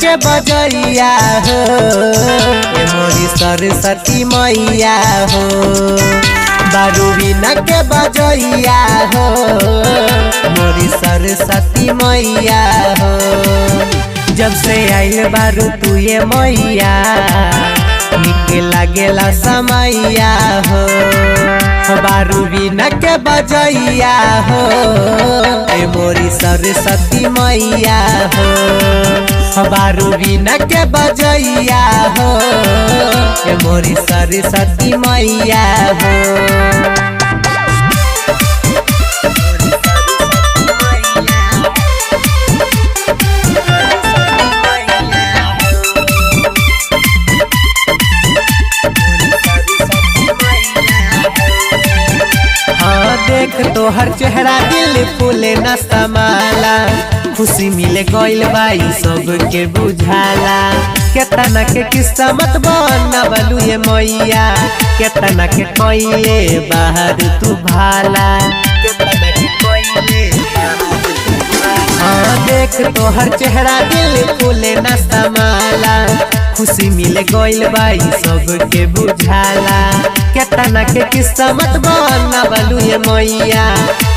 के बजैया हो, ए मोरी सरस्वती मैया हो। बारू बीना के बजैया हो, मोरी सरस्वती मैया हो। जब से आइल बारू तू ये मैया, निक लागेला समैया हो। बारू बीना के बजैया हो, ए मोरी सरस्वती मैया हो। बारू बीना के बजैया हो, ए मोरी सरस्वती मैया हो। हाँ देख तोहर चेहरा दिल फूले न समाला, खुशी मिले गइल बाई सबके बुझाला। केतना के किस्मत बनबलू ये मैया, केतना के कइले बाहर तू भाला। केतना के कइले हाँ देख तोहर चेहरा दिल फूले न समाला, खुशी मिले गइल बाई सबके बुझाला। केतना के किस्मत बनबलू ये मैया,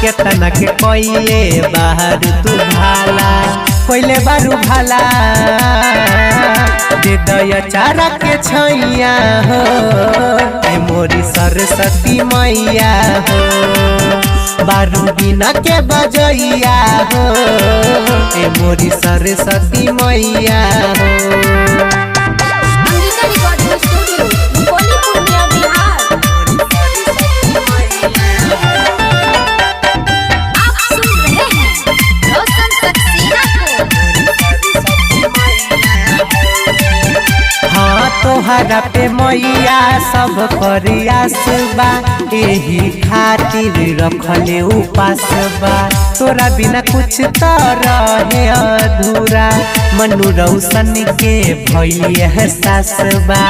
केतना के कइले बाहर तू भाला। कइले बारू भाला दे दया चारा के छैया हो, ए मोरी सरस्वती मैया हो। बारू बीना के बजैया हो, ए मोरी सरस्वती मैया हो। Angika recording studio, Rupauli, Purnia, Bihar. आप सुन रहे हैं रोशन सक्सेना को। हाँ तोहरा पे मैया सब प्रयास बा, एही खातिर रखले उपास बा। तोरा बिना कुछ त रहे अधूरा, मनु रौशन के भइल एहसास बा।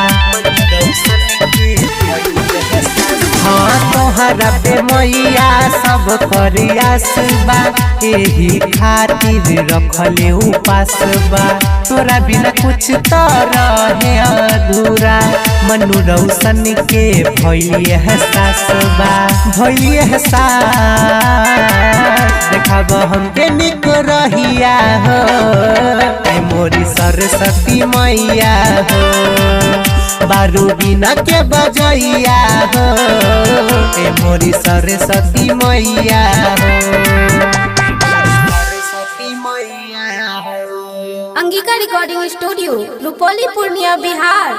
हाँ तोहरा पे मैया सब प्रयास बा, एही खातिर रखले उपास बा। तोरा बिना कुछ त रहे अधूरा, मनु रौशन के भइल एहसास बा। भइल एहसास देखाब हमके निक रहिया हो, ए मोरी सरस्वती मैया हो। बारू बीना के बजैया हो, ए मोरी सरस्वती मैया हो। सरस्वती मैया हो। Angika recording studio, Rupauli, Purnia, Bihar.